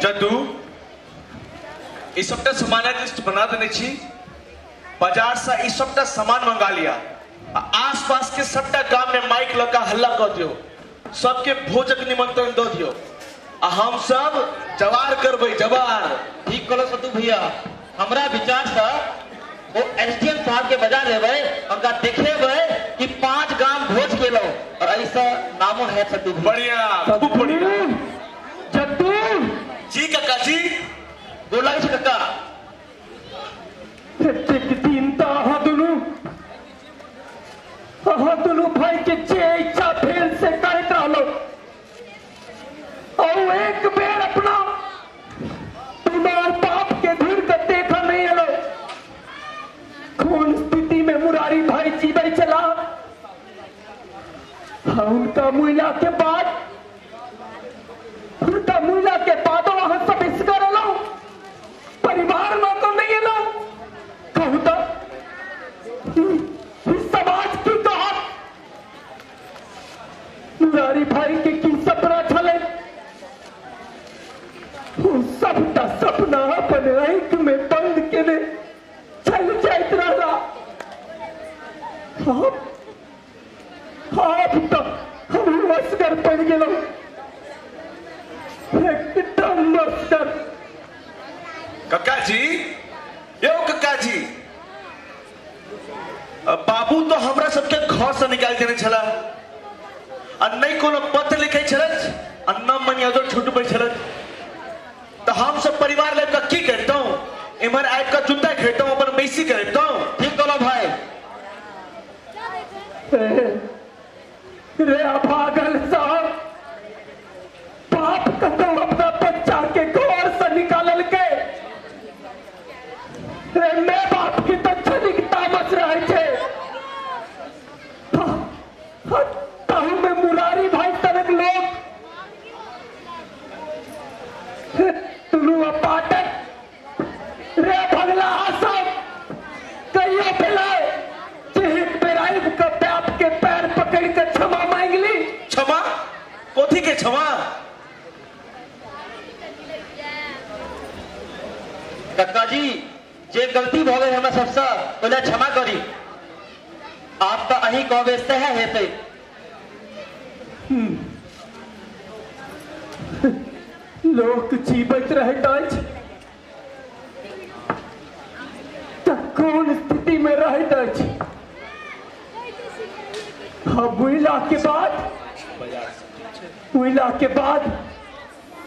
सद्दू ई सबटा सामानक लिस्ट बना देने छी, बाजार से ई सबटा सामान मंगा लिया आ आसपास के सबटा गांव में माइक लगा हल्ला कर दियो, सबके भोजक निमंत्रण दऽ दियो आ हम सब जवार करबै जवार। ठीक कहलो सत्तू भैया, हमरा विचार से वो एसडीएम साहब के बजा लेबै, उनका देखेबै कि 5 गांव भोज केलो और ऐसा नामो है सत्तू भैया। बढ़िया, खूब बढ़िया। जट्टू जी काका जी, गोर लागै छी काका। एतेक दिन तऽ अहाँ दुनू भाई के जे इच्छा भेल से करैत रहलो और एक बेर अपना बीमार बाप के घूर के देखा नहीं एलो। कौन स्थिति में मुरारी भाई जीवे चला, उनका मुइला के बाद वहां सब इसकर एलो, परिवार में तो नहीं एलो। कहू तो समाज की कहत, मुरारी भाई के की सपना छले, सबटा सपना अपन आंख में बंद केने चल जाइत रहला। आब तो हम असगर पड़ गेलहुं, एकदम असगर। काका जी, यो काका जी, बाबू तो हमरा सबके घर से निकाल देने छला आ नहीं कोनो पत्र लिखे छलथि आ न मनियाजो छुटबै छलथि, तो हम सब परिवार लेकर की करतौं, इम्हर आबि कऽ जूता खेतौं, अपन बैसी करतौं। ठीक कहलो भाई। रे अभागल साहब, बाप कतौ अपना बच्चा के घर से निकालल के, रे मैं बाप के तो क्षणिक तामस रहे छे। ताहू में मुरारी भाई तनक लोग तुलू पाटक रे भगला सब कहियो भेलै जे एक बेर आबि कऽ बाप के पैर पकड़ के क्षमा मांगि ली। क्षमा? कथी के क्षमा? कक्का जी, जे गलती भऽ गेल हमरा सबसँ ओहिला क्षमा करी। आप तऽ अहीं कहबै सएह हेतै। लोक जीवैत रहैत अछि तऽ कोन स्थिति में रहैत अछि। मुइला के बाद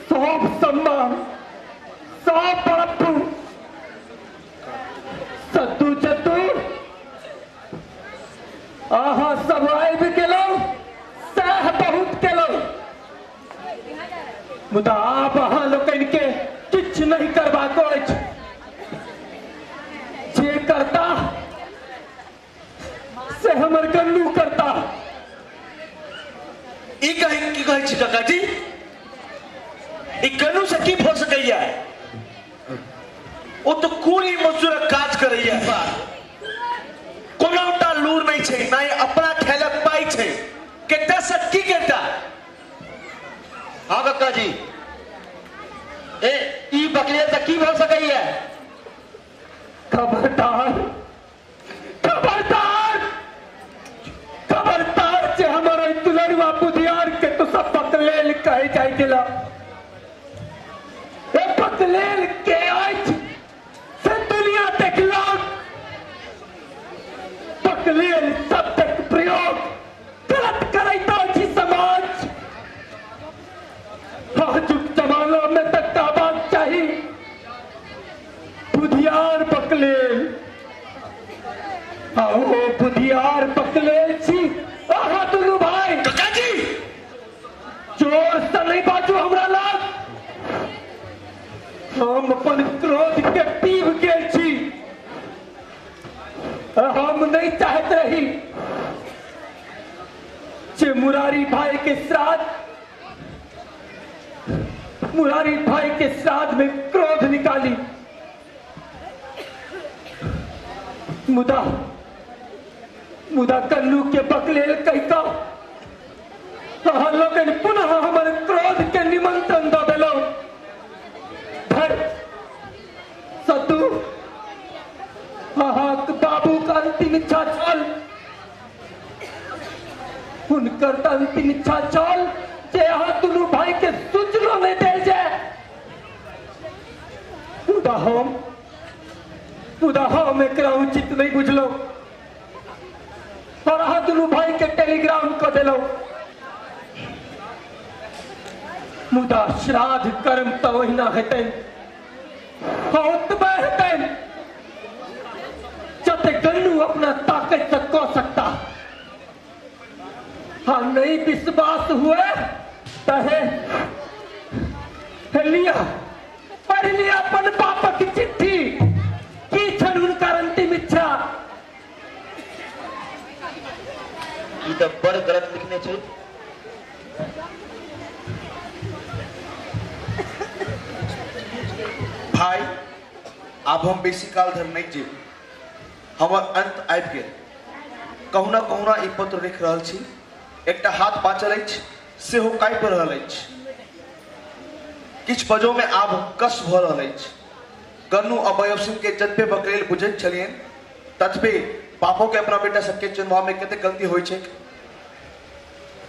सब सम्मान, सब बड़प्पन, सत्तू चत्तू अहाँ सब आबि गेलहुँ सएह बहुत केलहुँ, मुदा आब अहाँ लोकनि के किछु नहीं करबाक अछि। जे करता से हमर गन्नू करता। ई कही की कहै छी काका जी, ई गन्नू से की भऽ सकैया? ओ तो कूली मजदूरक काज करैया, कोनोटा लूर नहीं छै, नहीं अपना खाय पाइ छै, केता से की करता? हाँ कक्का जी, ए ई बकरिया से की भऽ सकैया? खबरदार खबरदार खबरदार जे हमर दुलरुआ बुधियार के तो सब बकलेल कहे जाय गेला। ए बकलेल के अछि से दुनिया देखलक। बकलेल शब्दक प्रयोग गलत करैत अछि समाज। आजुक जमाना में तक कहबाक चाही बुधियार बकलेल। आओ बुधियार बकलेल छी अहाँ दुनू भाई। काका जी, जोर से नहीं बाजू हमरा लग, हम अपन क्रोध के पीब गेल छी। हम नहीं चाहत रही जे मुरारी भाई के श्राद्ध, मुरारी भाई के श्राद्ध में क्रोध निकाली, मुदा मुदा कल्लू के बकलेल कहिका अहाँ लोकनि पुनः हमर क्रोध के निमंत्रण दऽ देलहुँ। अंतिम इच्छा छल, हुनकर तऽ अंतिम इच्छा छल जे अहाँ दुनू भाई के सूचनो नहीं देल जाए। मुदा हम एकरा उचित नहीं बुझलहुँ और अहाँ दुनू भाई के टेलीग्राम कऽ देलहुँ। मुदा श्राद्ध कर्म तऽ ओहिना हेतनि, ओतबे हेतनि जते गन्नू अपना ताकत से कऽ सकता। हाँ नहीं विश्वास हुए तहे लिया पढ़ लिया अपन बापक चिट्ठी की छल हुनकर अंतिम इच्छा। ई तऽ बड़ गलत लिखने छै। भाई आब हम बेसी काल धरि नहीं जीब, हमर अंत आबि गेल। कहुना कहुना ई पत्र लिख रहल छी, एकटा हाथ बाँचल अछि सेहो काँपि रहल अछि। किछु बजो में आब कष्ट भऽ रहल अछि। गन्नू आ बयवसिंह के जतबे बकरेल बुझैत छलियनि ततबे बापो के अपना बेटा सबके चुनबा में कतेक गलती होइ छै।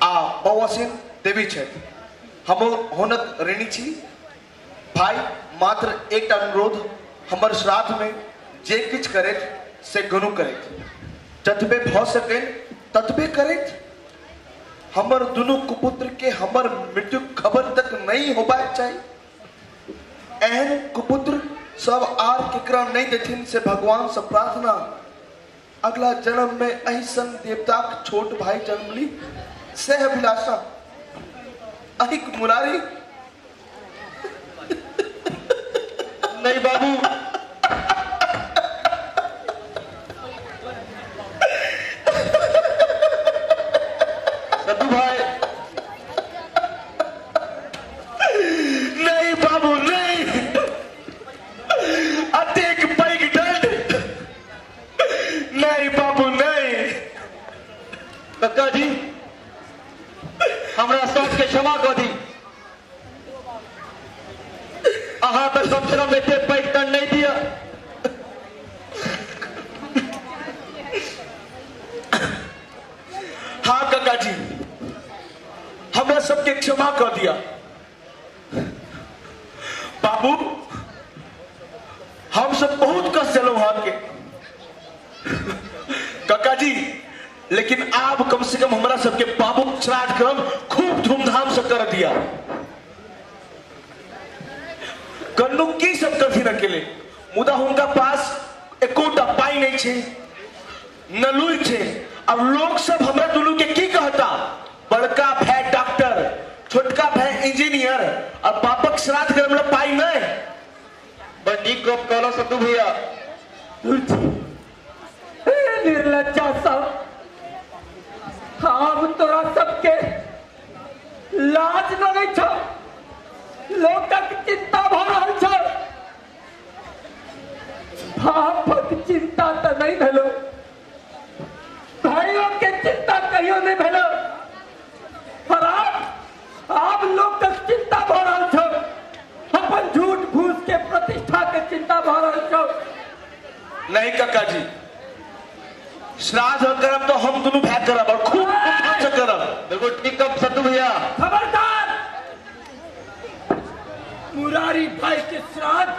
आ बौआ सिंह देवी छथि, हम हुनक ऋणी छी। भाई मात्र एकटा अनुरोध, हमर श्राद्ध में जे किछु करैत से गनु करैत, जतबे भऽ सकनि ततबे करैत। हमर दुनू कुपुत्र के हमर मृत्यु खबर तक नहीं होबाक चाही। एहन कुपुत्र सब आर केकरा नहीं देथिन से भगवान से प्रार्थना। अगला जन्म में अही सन देवताक छोट भाई जन्म ली से अभिलाषा। अहिक मुरारी। नहीं बाबू, सद्दू भाई नहीं बाबू नहीं, अतेक पैघ दंड नहीं बाबू नहीं। कक्का जी हमरा सबके क्षमा कऽ दी, अहाँ तऽ कम से कम एते पैघ दंड नहीं दिया। हाँ काका जी हमरा सबके क्षमा कर दिया। बाबू हम सब बहुत कष्ट दिलौं अहाँके काका जी, लेकिन आब कम से कम हमरा सबके बाबू श्राद्ध कर्म खूब धूमधाम से कर दिया। गन्नू की सब करथिन अकेले, मुदा हुनका पास एकोटा पाई नहीं छै, न लुरि छै। अब लोग सब हमरा दुनू के की कहता, बड़का भाई डॉक्टर, छोटका भाई इंजीनियर, और बापक श्राद्ध कर्म ला पाई नहीं। बड़ नीक गप कहलौं सद्दू भैया। निर्लज्जा सब, आब तोरा सबके लाज लगै छौ, लोकक चिंता भऽ रहल छौ। बापक चिंता तऽ नहीं भेलो, भाइयों के चिंता कहियो नहीं भेलो, पर आब लोकक चिंता भऽ रहल छौ, अपन झूठ फूस के प्रतिष्ठा के चिंता भऽ रहल छौ। नहीं काका जी, श्राद्ध करब तो हम दोनों भाई करब और खूब धूमधाम से करब। बिल्कुल ठीक गप सद्दू भैया। खबरदार, मुरारी भाई के श्राद्ध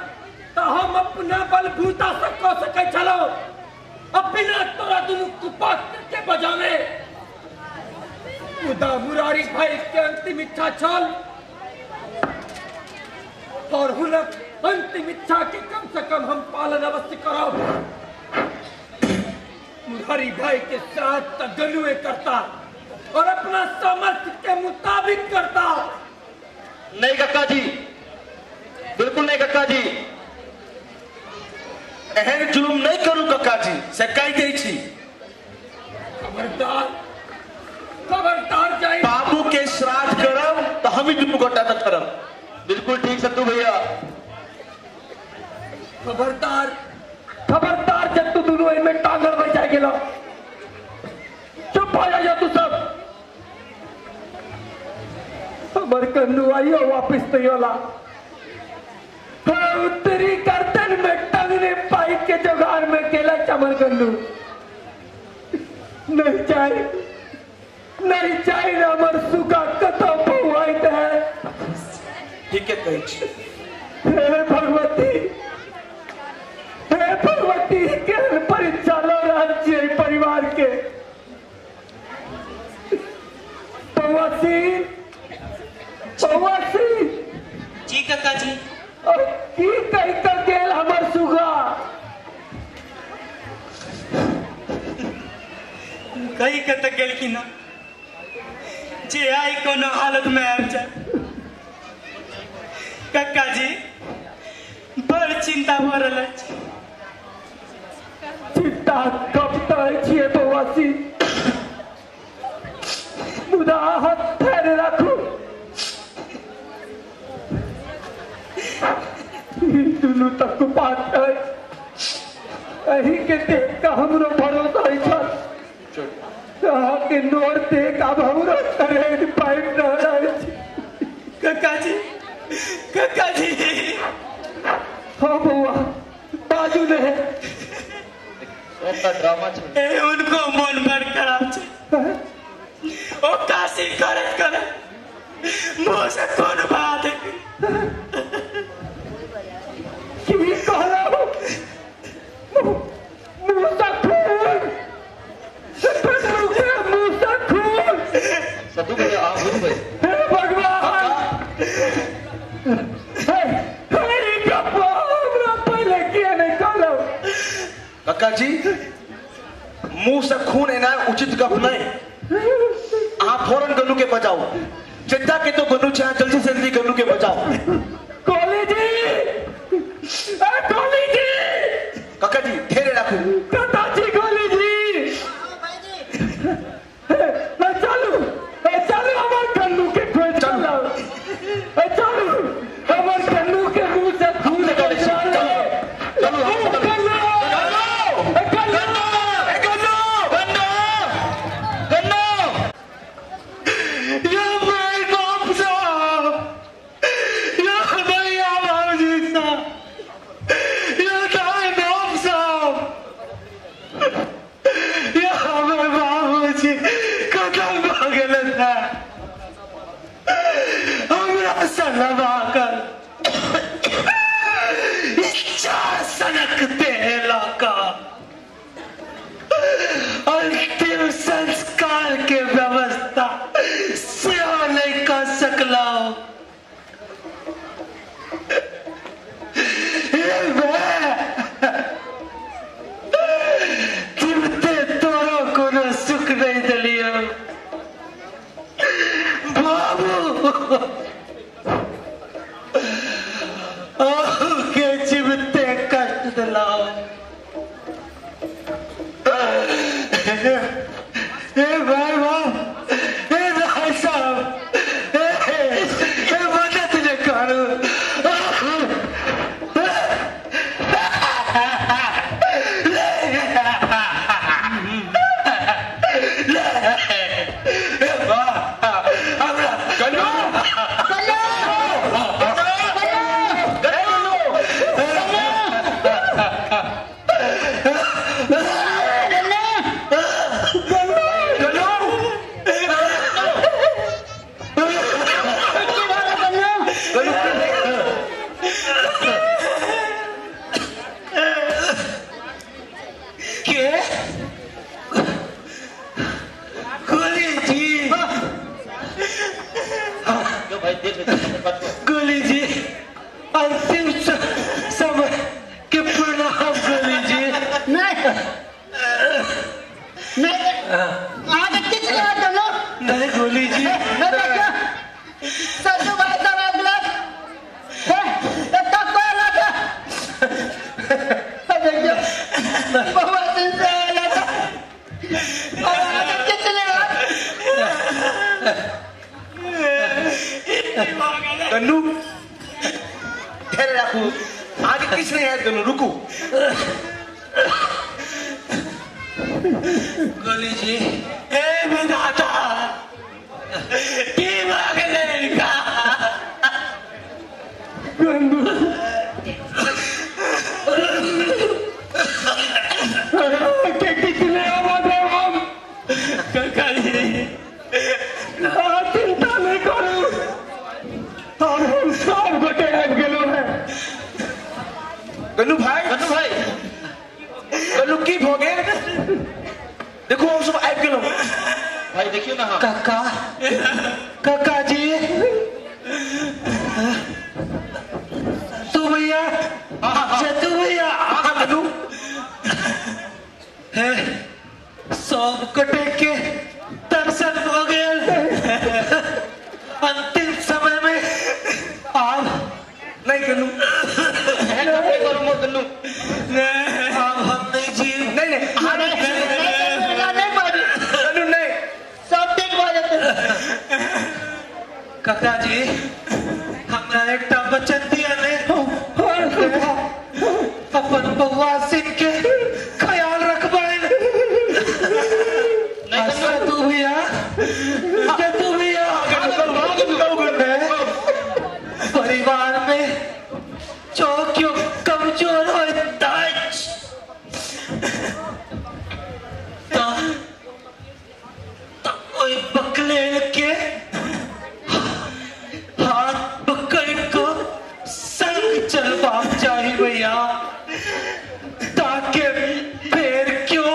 तो हम अपना बलबूता से कऽ सकै छलहुँ, अब बिना तोरा दुनू कुपात्र के बजाने। मुदा मुरारी भाई के अंतिम इच्छा छल और हुनक अंतिम इच्छा के कम से कम हम पालन अवश्य करब। मुरारी भाई के श्राद्ध तक गनुए करता और अपना सामर्थ्य के मुताबिक करता। नहीं कक्का जी, बिल्कुल नहीं कक्का जी, एहन जुलुम नहीं करू कक्का जी से कहि दै छी। खबरदार, खबरदार जाई, बाबू के श्राद्ध करब तो हम ही दुनू गोटा तक करब। बिल्कुल ठीक सद्दू भैया। खबरदार, खबरदार जब तू दुनू एहिमे टांगल बैसा गेल, चुप हो जा तू सब। हमर कन्नू आइयो वापिस नहीं होला, उत्तरी गर्दन में टंगने पाई के जुगाड़ में केला चमन कन्नू। नहीं चाही, नहीं चाही हमर सुगा कतौ पहुँचैत है। ठीके कहै छी। हे भगवती, हे भगवती, केहन परीक्षा लऽ रहल छियै परिवार के। बौआ सिंह, बौआ सिंह। जी काका जी। और की कहि कऽ गेल हमर सुगा? कहि के तऽ गेलखिन जे आइ कोनो हालत में आबि जाए। काका जी बड़ चिंता भऽ रहल अछि। चिंता कब तक छियै बौआ सिंह, मुदा अहाँ धैर्य राखू। दुनू तक बात अछि, एहि के देख कऽ हमरो भरोसा छल। अहाँके नोर देख आब हमरो करेज पाबि रहल अछि। काका जी, काका जी। हाँ बौआ, बाजू ने। ड्रामा छै। उनको मन बड़ खराब छै। ओ काशी करत करत मुँह से कोन बात की कहलहुँ? मुँह से खून, मुँह से खून। सदू भैया आप बुझबै। हे भगवान, हे हमरा पहिले किया नहीं कहलहुँ? काका जी, मुंह से खून एना उचित गप नहीं। आप फौरन गन्नू के बचाओ। चिंता के तो गन्नू चाहे, जल्दी से जल्दी गन्नू के बचाओ। कोहली जी, कोहली जी। काका जी धैर्य रखो। काका जी, कोहली जी। चलू चलू हमार गन्नू के खोज चलो। चलू हमार गन्नू के मुंह से खून चलो। चलो अंतिम संस्कार के व्यवस्था सेहो नहीं कर सकलहुँ। जीवते तोरो कोनो सुख नहीं दिलियो बाबू। के जीवते कष्ट दिलाओ। हे भाई बाप, हे भाई साहब, हे मदद ने करू। गोली जी, अंतिम समय के प्रणाम गोली जी। नहीं नहीं, आगे किस नहीं गोली जी। सज्जू भाई साहब अगला गन्नू धैर्य रखू, आगे किस नहीं है गन्नू, रुकू। गोली जी, ए विधाता की मांगले का गन्नू के कितने आवाज है हम भऽ गेल। देखू हम सब आबि गेलहुँ। भाई देखियो ना। काका, काका जी, तू भैया, तू भैया, सब गोटे के दर्शन हो गेल। अंतिम समय में आब नहीं करू, आब हम नहीं जी। नहीं नहीं नहीं, सब ठीक भऽ जेतै। काका जी हमरा एकटा वचन दिया ने, अपन बउआ सिंह के ख्याल रखबै। तू भैया, तू भैया, परिवार में जो क्यों कमजोर होता बकले के हाथ पकड़ को संग चलवा चाहिए भैया, ताकि फिर क्यों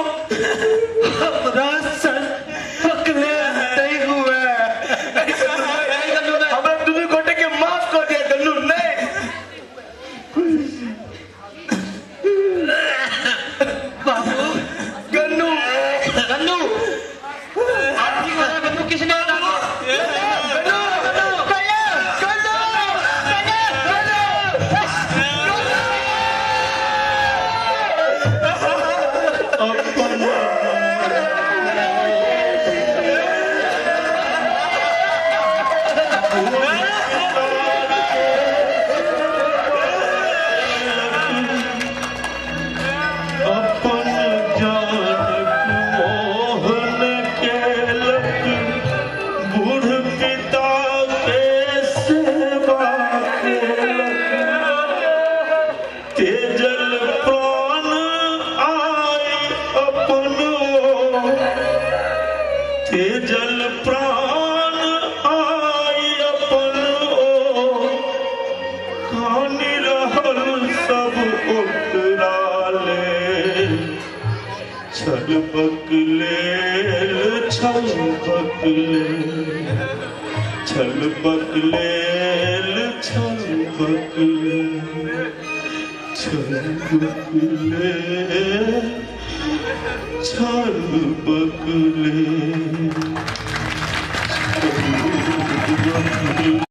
हमरा संग पकड़े नहीं हुए। हमरा दुनू गोटे के माफ कर दिया गन्नू। नहीं बाबू गन्नू, गन्नू गन्नू किसने? छल बकलेल, छल बकलेल, छल बकलेल, छल बकलेल।